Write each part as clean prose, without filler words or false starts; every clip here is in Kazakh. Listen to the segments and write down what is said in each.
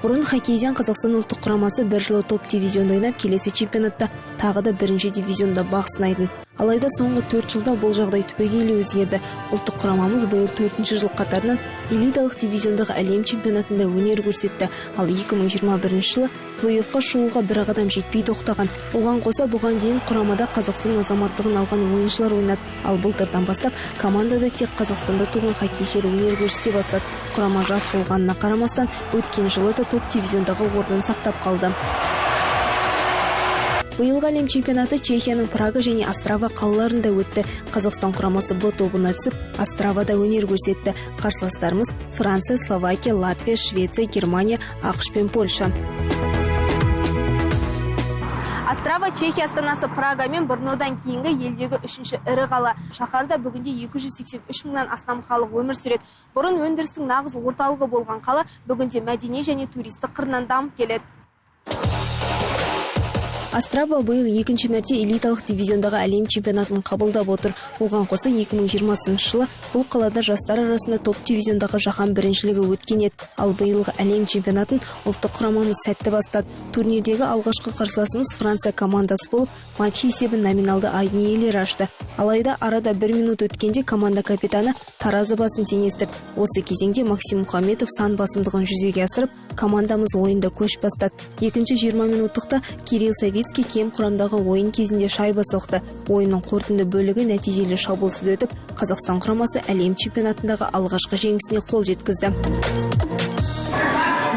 Бұрын хоккейден Қазақстан ұлттық құрамасы бір жылы топ дивизионда ойнап, келесі чемпионатта тағы да бірінші дивизионда бақ сынайтын. Алайда соңғы 4 жылда бұл жағдай түбегейлі өзгерді. Ұлттық құрамамыз биыл төртінші жыл қатарынан элиталық дивизиондағы әлем чемпионатында өнер көрсетті. Ал 2021 жылы плей-оффқа шығуға бір ақ қадам жетпей тоқтаған. Оған қоса, бұған дейін құрамада Қазақстан азаматтығын алған ойыншылар ойнады. Ал былтырдан бастап командада тек Қазақстанда туған хоккейшілер өнер көрсете бастады. Құрама жас болғанына қарамастан, өткен жылы да топ дивизиондағы орнын сақтап қалды. Биылғы әлем чемпионаты Чехияның Прага және Острава қалаларында өтті. Қазақстан құрамасы Б тобына түсіп, Остравада өнер көрсетті. Қарсыластарымыз: Франция, Словакия, Латвия, Швеция, Германия, АҚШ пен Польша. Острава — Чехия астанасы Прага мен Брнодан кейінгі елдегі үшінші ірі қала. Шаһарда бүгінде 283 мыңнан астам халық өмір сүреді. Бұрын өндірістің нағыз орталығы болған қала бүгінде мәдени және туристік қырынан дамып келеді. Острава биыл екінші мәрте элиталық дивизиондағы әлем чемпионатын қабылдап отыр. Оған қоса, 2020 жылы бұл қалада жастар арасында топ дивизиондағы жаһан біріншілігі өткен еді. Ал биылғы әлем чемпионатын ұлттық құрамамыз сәтті бастады. Турнирдегі алғашқы қарсыласымыз Франция командасы болып, матч есебін номиналды айдын иелері ашты. Алайда арада бір минут өткенде команда капитаны таразы басын теңестірді. Осы кезеңде Максим Мұхаметов сан басымдығын жүзеге асырып, командамыз ойында көш бастады. Екінші 20 минуттықта Кирилл Савицкий кем құрамдағы ойын кезінде шайба соқты. Ойынның қорытынды бөлігі нәтижелі шабуылсыз өтіп, Қазақстан құрамасы әлем чемпионатындағы алғашқы жеңісіне қол жеткізді.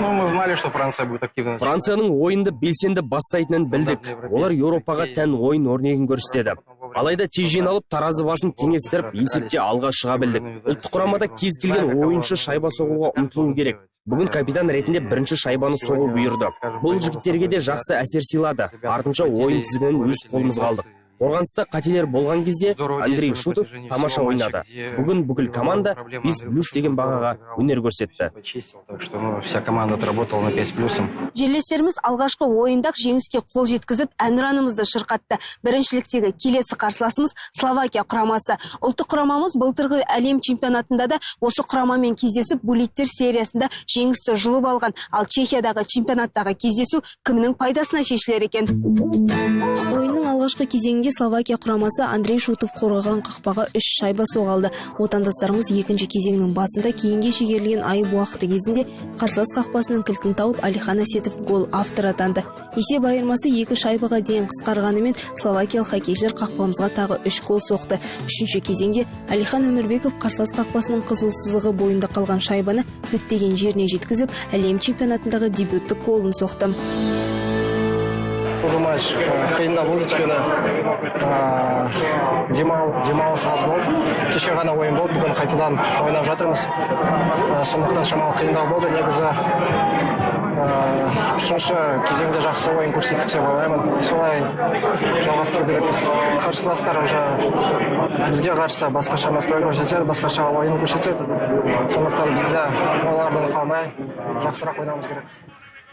Ну, мы знали, что Франция будет активно. Францияның ойынды белсенді бастайтынын білдік. Олар Еуропаға тән ойын өрнегін көрсетеді. Алайда тез жиналып, таразы басын теңестіріп, есепте алға шыға білдік. Ұлттық құрамада кез келген ойыншы шайба соғуға ұмтылуы керек. Бүгін капитан ретінде бірінші шайбаны соғу бұйырды. Бұл жігіттерге де жақсы әсер сыйлады. Артынша ойын тізгінін өз қолымызға алдық. Қорғаныста қателер болған кезде Андрей Шутов тамаша ойнады. Бүгін бүкіл команда 5 плюс деген бағаға өнер көрсетті. Почистил, так что, ну, вся команда отработала на 5 с плюсом. Жерлестеріміз алғашқы ойында жеңіске қол жеткізіп, әнұранымызды шырқатты. Біріншіліктегі келесі қарсыласымыз — Словакия құрамасы. Ұлттық құрамамыз былтырғы әлем чемпионатында да осы құрамамен кездесіп, буллиттер сериясында жеңісті жұлып алған. Ал Чехиядағы чемпионаттағы кездесу кімнің пайдасына шешілер екен? Ойынның алғашқы кезеңінде Словакия құрамасы Андрей Шутов қорғаған қақпаға үш шайба соға алды. Отандастарымыз екінші кезеңнің басында кейінге шегерілген айып уақыты кезінде қарсылас қақпасының кілтін тауып, Алихан Әсетов гол авторы атанды. Есеп айырмасы екі шайбаға дейін қысқарғанымен, словакиялық хоккейшілер қақпамызға тағы үш гол соқты. Үшінші кезеңде Алихан Өмірбеков қарсылас қақпасының қызыл сызығы бойында қалған шайбаны діттеген жеріне жеткізіп, әлем чемпионатындағы дебюттік голын соқты. Бұл матч қиындау болды, өйткені демалыс аз болды. Кеше ғана ойын болды, бүгін қайтадан ойнап жатырмыз. Сондықтан шамалы қиындау болды. Негізі, үшінші кезеңде жақсы ойын көрсеттік деп ойлаймын. Солай жалғастыру керекпіз. Қарсыластар уже бізге қарсы басқаша настрой көрсетеді, басқаша ойын көрсетеді. Сондықтан біз де олардан қалмай, жақсырақ ойнауымыз керек.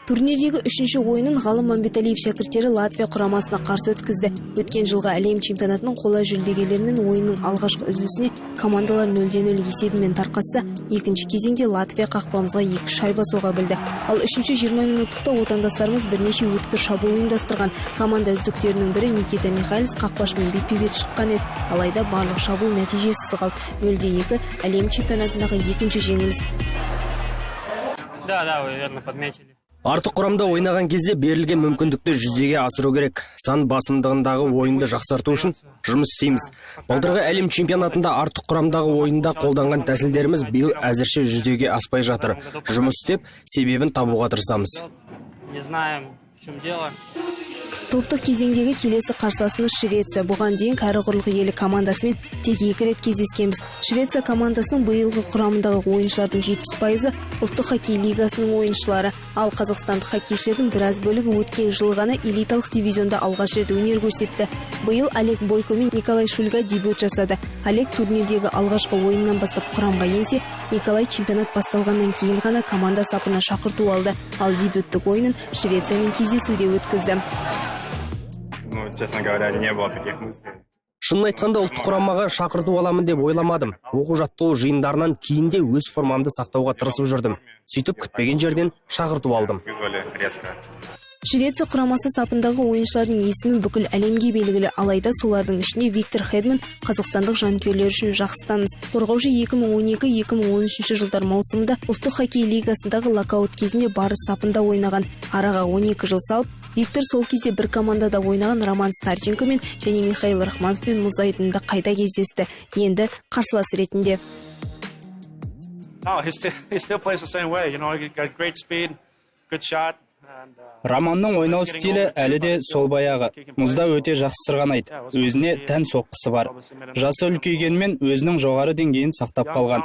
Турнирдегі үшінші ойынын Ғалым Мәмбеталиев шәкірттері Латвия құрамасына қарсы өткізді. Өткен жылғы әлем чемпионатының қола жүлдегерлерімен ойынның алғашқы үзілісіне командалар 0-0 есебімен тарқасса, екінші кезеңде Латвия қақпамызға екі шайба соға білді. Ал үшінші 20 минуттықта отандастарымыз бірнеше өткір шабуыл ұйымдастырған. Команда үздіктерінің бірі Никита Михайлис қақпашымен бетпе-бет шыққан еді. Алайда барлық шабуыл нәтижесіз қалды. 0-2, әлем чемпионатындағы екінші жеңіліс. Да, вы верно подметили. Артық құрамда ойнаған кезде берілген мүмкіндікті жүзеге асыру керек. Сан басымдығындағы ойынды жақсарту үшін жұмыс істейміз. Былтырғы әлем чемпионатында артық құрамдағы ойында қолданған тәсілдеріміз биыл әзірше жүзеге аспай жатыр. Жұмыс істеп, себебін табуға тырысамыз. Не знаем, в чем дело. Топтық кезеңдегі келесі қарсыласымыз — Швеция. Бұған дейін кәрі құрлық елі командасымен тек екі рет кездескенбіз. Швеция командасының биылғы құрамындағы ойыншылардың 70%-ы ұлттық хоккей лигасының ойыншылары. Ал қазақстандық хоккейшілердің біраз бөлігі өткен жылы ғана элиталық дивизионда алғаш рет өнер көрсетті. Биыл Олег Бойко мен Николай Шульга дебют жасады. Олег турнирдегі алғашқы ойыннан бастап құрамға енсе, Николай чемпионат басталғаннан кейін ғана команда сапына шақырту алды. Ал дебюттік ойынын Швециямен кездесуде өткізді. Ну, честно говоря, не было таких мыслей. Шынын айтқанда, ұлттық құрамаға шақырту аламын деп ойламадым. Оқу жаттығу жиындарынан кейін де өз формамды сақтауға тырысып жүрдім. Сөйтіп, күтпеген жерден шақырту алдым. Вызвали резко. Швеция құрамасы сапындағы ойыншылардың есімі бүкіл әлемге белгілі. Алайда солардың ішінде Виктор Хедман қазақстандық жанкүйерлер үшін жақсы таныс. Қорғаушы 2012-2013 жылдар маусымында ұлттық хоккей лигасындағы локаут кезінде Барыс сапында ойнаған. Араға 12 жыл салып, Виктор сол кезде бір командада ойнаған Роман Старченкомен және Михаил Рахмановпен мұз айдынында қайта кездесті. Енді қарсылас ретінде. No, he still plays the same way. He got great speed, good shot, and Романның ойнау стилі әлі де сол баяғы. Мұзда өте жақсы сырғанайды, өзіне тән соққысы бар. Жасы үлкейгенмен, өзінің жоғары деңгейін сақтап қалған.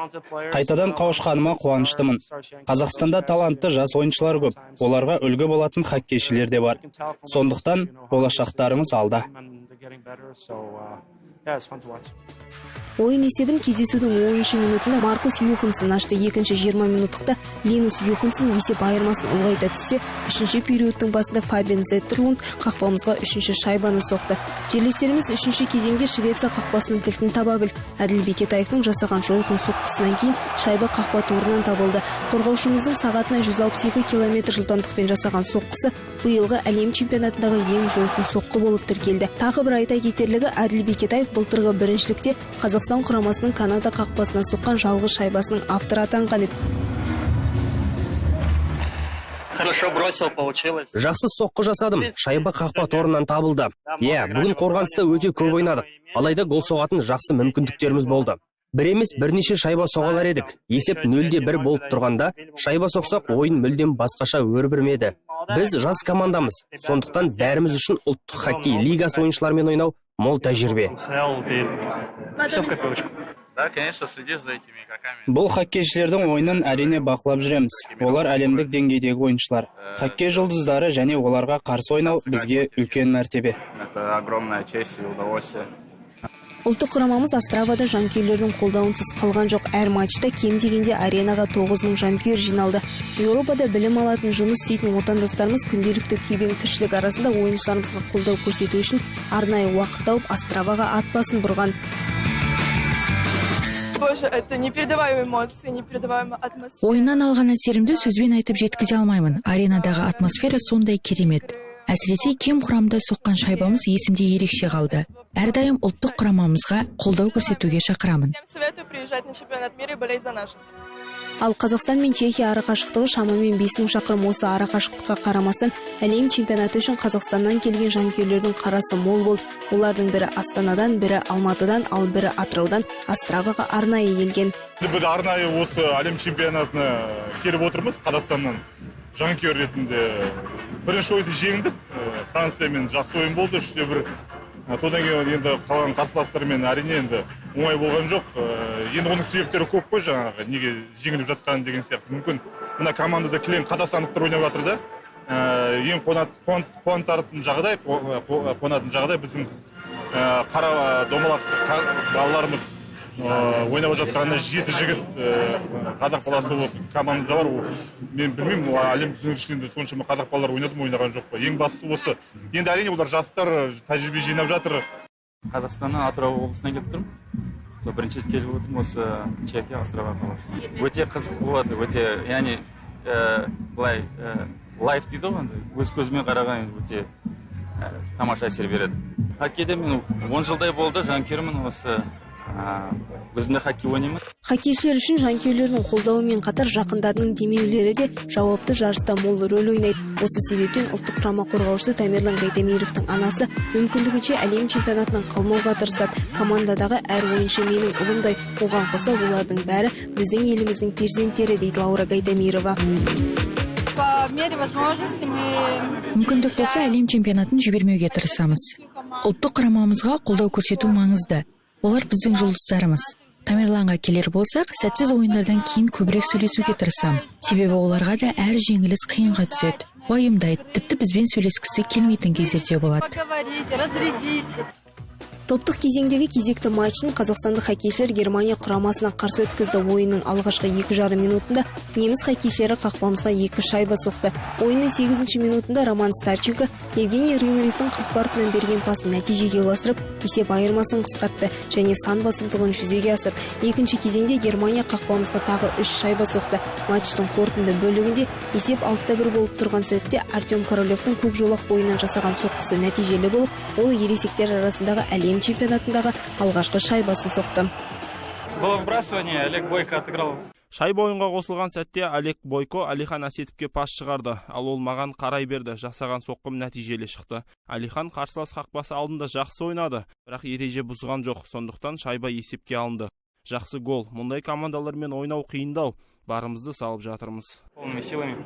Қайтадан қауышқаныма қуаныштымын. Қазақстанда талантты жас ойыншылар көп, оларға үлгі болатын хоккейшілер де бар. Сондықтан болашақтарымыз алда. And they're getting better. So yeah, it's fun to watch. Ойын есебін кездесудің 10 минутында Маркус Юхансон ашты. Екінші 20 минуттықта Линус Юхансон есеп айырмасын ұлғайта түссе, үшінші периодтың басында Фабиан Зеттерлунд қақпамызға үшінші шайбаны соқты. Жерлестеріміз үшінші кезеңде Швеция қақпасының кілтін таба білді. Әділ Бекетаевтың жасаған жойқын соққысынан кейін шайба қақпа торынан табылды. Қорғаушымыздың сағатына 162 километр жылдамдықпен жасаған соққысы биылғы әлем чемпионатындағы ең жойқын соққы болып тіркелді. Тағы бір айта кетерлігі, Әділ Бекетаев былтырғы біріншілікте Қазақстан құрамасының Канада қақпасына соққан жалғыз шайбасының авторы атанған еді. Хорошо бросил, получилось. Жақсы соққы жасадым, шайба қақпа торынан табылды. Иә, бүгін қорғаныста өте көп ойнадық. Алайда гол соғатын жақсы мүмкіндіктеріміз болды. Бір емес, бірнеше шайба соға алар едік. Есеп 0-1 болып тұрғанда шайба соқсақ, ойын мүлдем басқаша өрбір ме еді? Біз жас командамыз, сондықтан бәріміз үшін ұлттық хоккей лигасы ойыншыларымен ойнау мол тәжірибе. НХЛ, и все в копилочку. Да, конечно, следишь за этими игроками. Бұл хоккейшілердің ойынын, әрине, бақылап жүреміз. Олар әлемдік деңгейдегі ойыншылар, хоккей жұлдыздары және оларға қарсы ойнау бізге үлкен мәртебе. Это огромная честь и удовольствие. Ұлттық құрамамыз Остравада жанкүйерлердің қолдауынсыз қалған жоқ. Әр матчта кем дегенде аренаға 9000 жанкүйер жиналды. Еуропада білім алатын, жұмыс істейтін отандастарымыз күнделікті күйбең тіршілік арасында ойыншыларымызға қолдау көрсету үшін арнайы уақыт тауып, Остраваға ат басын бұрған. Боже, это непередаваемые эмоции, непередаваемая атмосфера. Ойыннан алған әсерімді сөзбен айтып жеткізе алмаймын. Аренадағы атмосфера сондай керемет. Әсіресе кем құрамда соққан шайбамыз есімде ерекше қалды. Әрдайым ұлттық құрамамызға қолдау көрсетуге шақырамын. Всем советую приезжать на чемпионат мира и болеть за наших. Ал Қазақстан мен Чехия арақашықтығы шамамен 5000 шақырым. Осы арақашықтыққа қарамастан, әлем чемпионаты үшін Қазақстаннан келген жанкүйерлердің қарасы мол болды. Олардың бірі Астанадан, бірі Алматыдан, ал бірі Атыраудан Остраваға арнайы келген. Біз арнайы осы әлем чемпионатына келіп отырмыз Қазақстаннан жанкүйер ретінде. Бірінші ойынды жеңдік Франциямен, жақсы ойын болды, 3-1. Содан кейін енді қалған қарсыластармен, әрине, енді оңай болған жоқ. Енді оның себептері көп қой, жаңағы неге жеңіліп жатқан деген сияқты. Мүмкін, мына командада кілең қазақстандықтар ойнап жатыр да. Ең қуантатын жағдай, қуанатын жағдай, біздің қара домалақ балаларымыз ойнап жатқаны, жеті жігіт қазақ баласы осы командада бар. Ол мен білмеймін, ол әлем ішінде соншама қазақ балалар ойнады ма, ойнаған жоқ па. Ең бастысы осы. Енді, әрине, олар жастар, тәжірибе жинап жатыр. Қазақстаннан, Атырау облысынан келіп тұрмын. Сол бірінші рет келіп отырмын осы Чехия, Острава қаласына. Өте қызық болып жатыр, өте, яғни былай live дейді ғой, енді өз көзімен қараған енді өте тамаша әсер береді. Хоккейде мен 10 жылдай болды жанкүйермін осы, өзім де хоккей ойнаймын. Хоккейшілер үшін жанкүйерлердің қолдауымен қатар жақындарының демеулері де жауапты жарыста мол рөл ойнайды. Осы себептен ұлттық құрама қорғаушысы Тамерлан Гайтамировтың анасы мүмкіндігінше әлем чемпионатынан қалмауға тырысады. «Командадағы әр ойыншы менің ұлымдай, оған қоса олардың бәрі біздің еліміздің перзенттері», – дейді Лаура Гайтамирова. По мере возможности мы Мүмкіндік болса, әлем чемпионатын жібермеуге тырысамыз. Ұлттық құрамамызға қолдау көрсету маңызды. Олар біздің жұлдыздарымыз. Тамерланға келер болсақ, сәтсіз ойындардан кейін көбірек сөйлесуге тырысамын. Себебі оларға да әр жеңіліс қиынға түседі, уайымдайды, тіпті бізбен сөйлескісі келмейтін кездер де болады. Поговорить, разрядить. Топтық кезеңдегі кезекті матчын қазақстандық хоккейшілер Германия құрамасына қарсы өткізді. Ойынның алғашқы 2,5 минутында неміс хоккейшілері қақпамызға 2 шайба соқты. Ойынның 8 минутында Роман Старченко Евгений Рымаревтің қақпа артынан берген пасын нәтижеге ұластырып, есеп айырмасын қысқартты және сан басымдығын жүзеге асырды. Екінші кезеңде Германия қақпамызға тағы 3 шайба соқты. Матчтың қорытынды бөлігінде есеп 6-1 болып тұрған сәтте Артем Королевтің көк жолақ бойынан жасаған соққысы нәтижелі болып, ол ересектер арасындағы әлем чемпионатындағы алғашқы шайбасын соқты. Было вбрасывание, Олег Бойко отыграл. Шайба ойынға қосылған сәтте Олег Бойко Алихан Әсетовке пас шығарды, ал ол маған қарай берді. Жасаған соққым нәтижелі шықты. Алихан қарсылас қақпасы алдында жақсы ойнады, бірақ ереже бұзған жоқ, сондықтан шайба есепке алынды. Жақсы гол. Мұндай командалармен ойнау қиындау. Барымызды салып жатырмыз. Полными силами.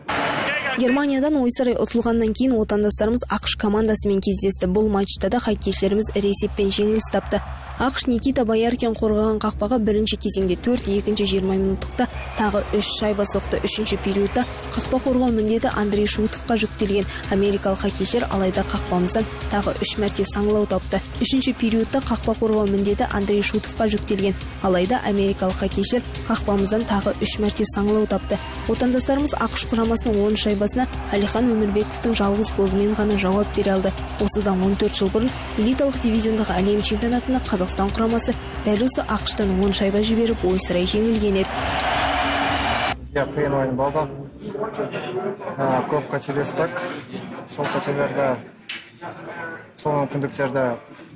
Германиядан ойсырай ұтылғаннан кейін отандастарымыз АҚШ командасымен кездесті. Бұл матчта да хоккейшілеріміз ірі есеппен жеңіліс тапты. АҚШ Никита Бояркин қорғаған қақпаға бірінші кезеңде 4, екінші 20 минуттықта тағы 3 шайба соқты. Үшінші периодта қақпа қорғау міндеті Андрей Шутовқа жүктелген. Америкалық хоккейшілер алайда қақпамыздан тағы 3 мәрте саңылау тапты. Үшінші периодта қақпа қорғау міндеті Андрей Шутовқа жүктелген. Алайда америкалық хоккейшілер қақпамыздан тағы 3 мәрте саңылау тапты. Отандастарымыз АҚШ құрамасының 10 шайбасына Әлихан Өмірбековтің жалғыз голымен ғана жауап бере алды. Осыдан 14 жыл бұрын элиталық дивизиондағы әлем чемпионатында Қазақстан құрамасы дәл осы АҚШ-тан 10 шайба жіберіп, ойсырай жеңілген еді. Бізге қиын ойын болды. Көп қателестік. Сол қателерді, сол мүмкіндіктерді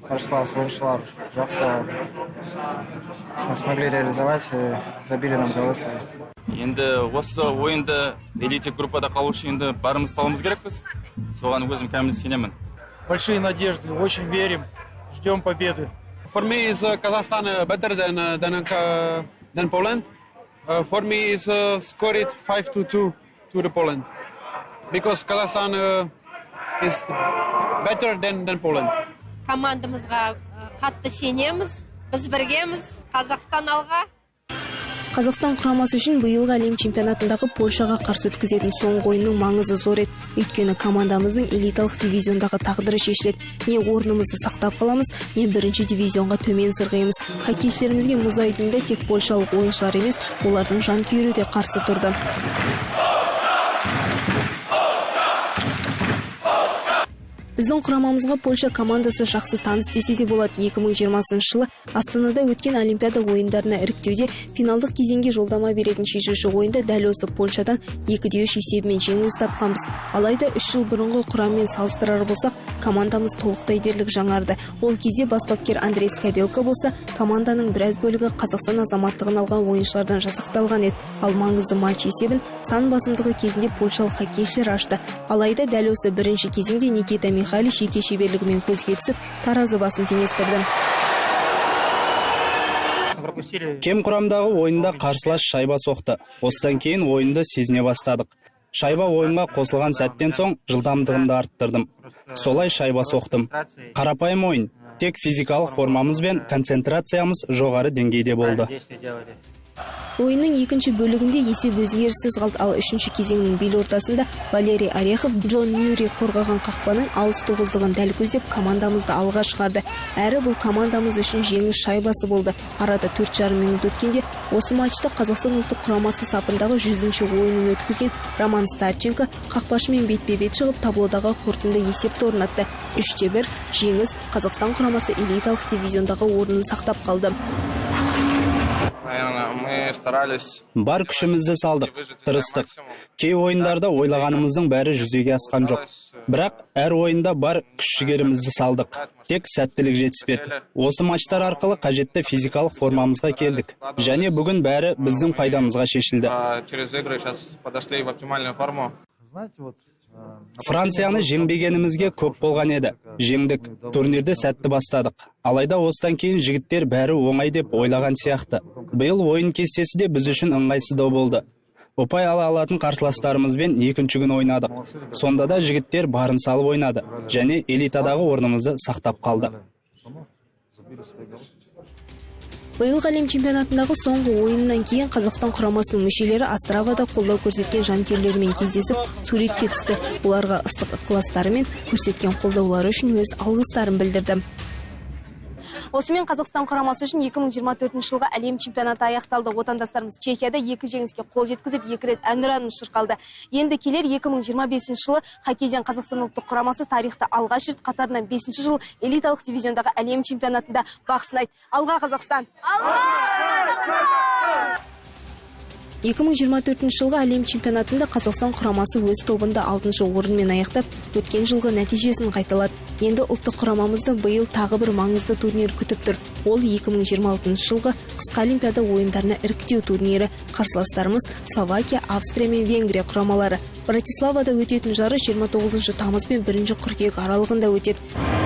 қарсылас ойыншылар жақсы смогли реализовать и забили нам голы свои. Енді осы ойынды элите группада қалу үшін енді барымызды салуымыз керекпіз. Соған өзім кәміл сенемін. Большие надежды, очень верим, ждем победы. For me is Kazakhstan better than Poland. For me is scored 5-2 to the Poland, because Kazakhstan is better than Poland. Командамызға қатты сенеміз, біз біргеміз, Қазақстан алға. Қазақстан құрамасы үшін биылғы әлем чемпионатындағы Польшаға қарсы өткізетін соңғы ойынның маңызы зор еді. Өйткені командамыздың элиталық дивизиондағы тағдыры шешіледі. Не орнымызды сақтап қаламыз, не бірінші дивизионға төмен сырғимыз. Хоккейшілерімізге мұз айдынында тек польшалық ойыншылар емес, олардың жанкүйері де қарсы тұрды. Біздің құрамамызға Польша командасы жақсы таныс десе де болады. 2020 жылы Астанада өткен Олимпиада ойындарына іріктеуде финалдық кезеңге жолдама беретін шешуші ойында дәл осы Польшадан 2-3 есебімен жеңіліс тапқанбыз. Алайда 3 жыл бұрынғы құраммен салыстырар болсақ, командамыз толықтай дерлік жаңарды. Ол кезде бас бапкер Андрей Скабелко болса, команданың біраз бөлігі Қазақстан азаматтығын алған ойыншылардан жасақталған еді. Ал маңызды матч есебін сан басымдығы кезінде польшалық хоккейшілер ашты. Алайда дәл осы бірінші кезеңде Никита Михайлович жеке шеберлігімен көзге түсіп, таразы басын теңестірді. Кем құрамдағы ойында қарсылас шайба соқты. Осыдан кейін ойынды сезіне бастадық. Шайба ойынға қосылған сәттен соң жылдамдығымды арттырдым. Солай шайба соқтым. Қарапайым ойын, тек физикалық формамыз бен концентрациямыз жоғары деңгейде болды. Ойынның екінші бөлігінде есеп өзгеріссіз қалды, ал үшінші кезеңнің бел ортасында Валерий Орехов Джон Мюрри қорғаған қақпаның алыс тоғыздығын дәл көздеп командамызды алға шығарды. Әрі бұл командамыз үшін жеңіс шайбасы болды. Арада 4,5 минут өткенде осы матчта Қазақстан ұлттық құрамасы сапындағы 100-ші ойынын өткізген Роман Старченко қақпашымен бетпе-бет шығып таблодағы қорытынды есепті орнатты. 3-1 жеңіс. Қазақстан құрамасы элиталық дивизиондағы орнын сақтап қалды. Бар күшімізді салдық, тырыстық. Кей ойындарда ойлағанымыздың бәрі жүзеге асқан жоқ. Бірақ әр ойында бар күш-жігерімізді салдық. Тек сәттілік жетіспеді. Осы матчтар арқылы қажетті физикалық формамызға келдік. Және бүгін бәрі біздің пайдамызға шешілді. Францияны жеңбегенімізге көп болған еді. Жеңдік. Турнирді сәтті бастадық. Алайда осыдан кейін жігіттер бәрі оңай деп ойлаған сияқты. Биыл ойын кестесі де біз үшін ыңғайсыздау болды. Ұпай ала алатын қарсыластарымызбен екінші күн ойнадық. Сонда да жігіттер барын салып ойнады және элитадағы орнымызды сақтап қалды. Биылғы әлем чемпионатындағы соңғы ойыннан кейін Қазақстан құрамасының мүшелері Остравада қолдау көрсеткен жанкүйерлермен кездесіп суретке түсті. Оларға ыстық ықыластары мен көрсеткен қолдаулары үшін өз алғыстарын білдірді. Осымен Қазақстан құрамасы үшін 2024 жылғы әлем чемпионаты аяқталды. Отандастарымыз Чехияда екі жеңіске қол жеткізіп, екі рет әнұранымыз шырқалды. Енді келер 2025 жылы хоккейден Қазақстан ұлттық құрамасы тарихта алғаш рет қатарынан 5 жыл элиталық дивизиондағы әлем чемпионатында бақ сынайды. Алға, Қазақстан! Алға, Қазақстан! 2024 жылғы әлем чемпионатында Қазақстан құрамасы өз тобында 6 орынмен аяқтап, өткен жылғы нәтижесін қайталады. Енді ұлттық құрамамызды биыл тағы бір маңызды турнир күтіп тұр. Ол 2026 жылғы қысқы олимпиада ойындарына іріктеу турнирі. Қарсыластарымыз Словакия, Австрия мен Венгрия құрамалары. Братиславада өтетін жарыс 29 тамыз бен 1 қыркүйек аралығында өтеді.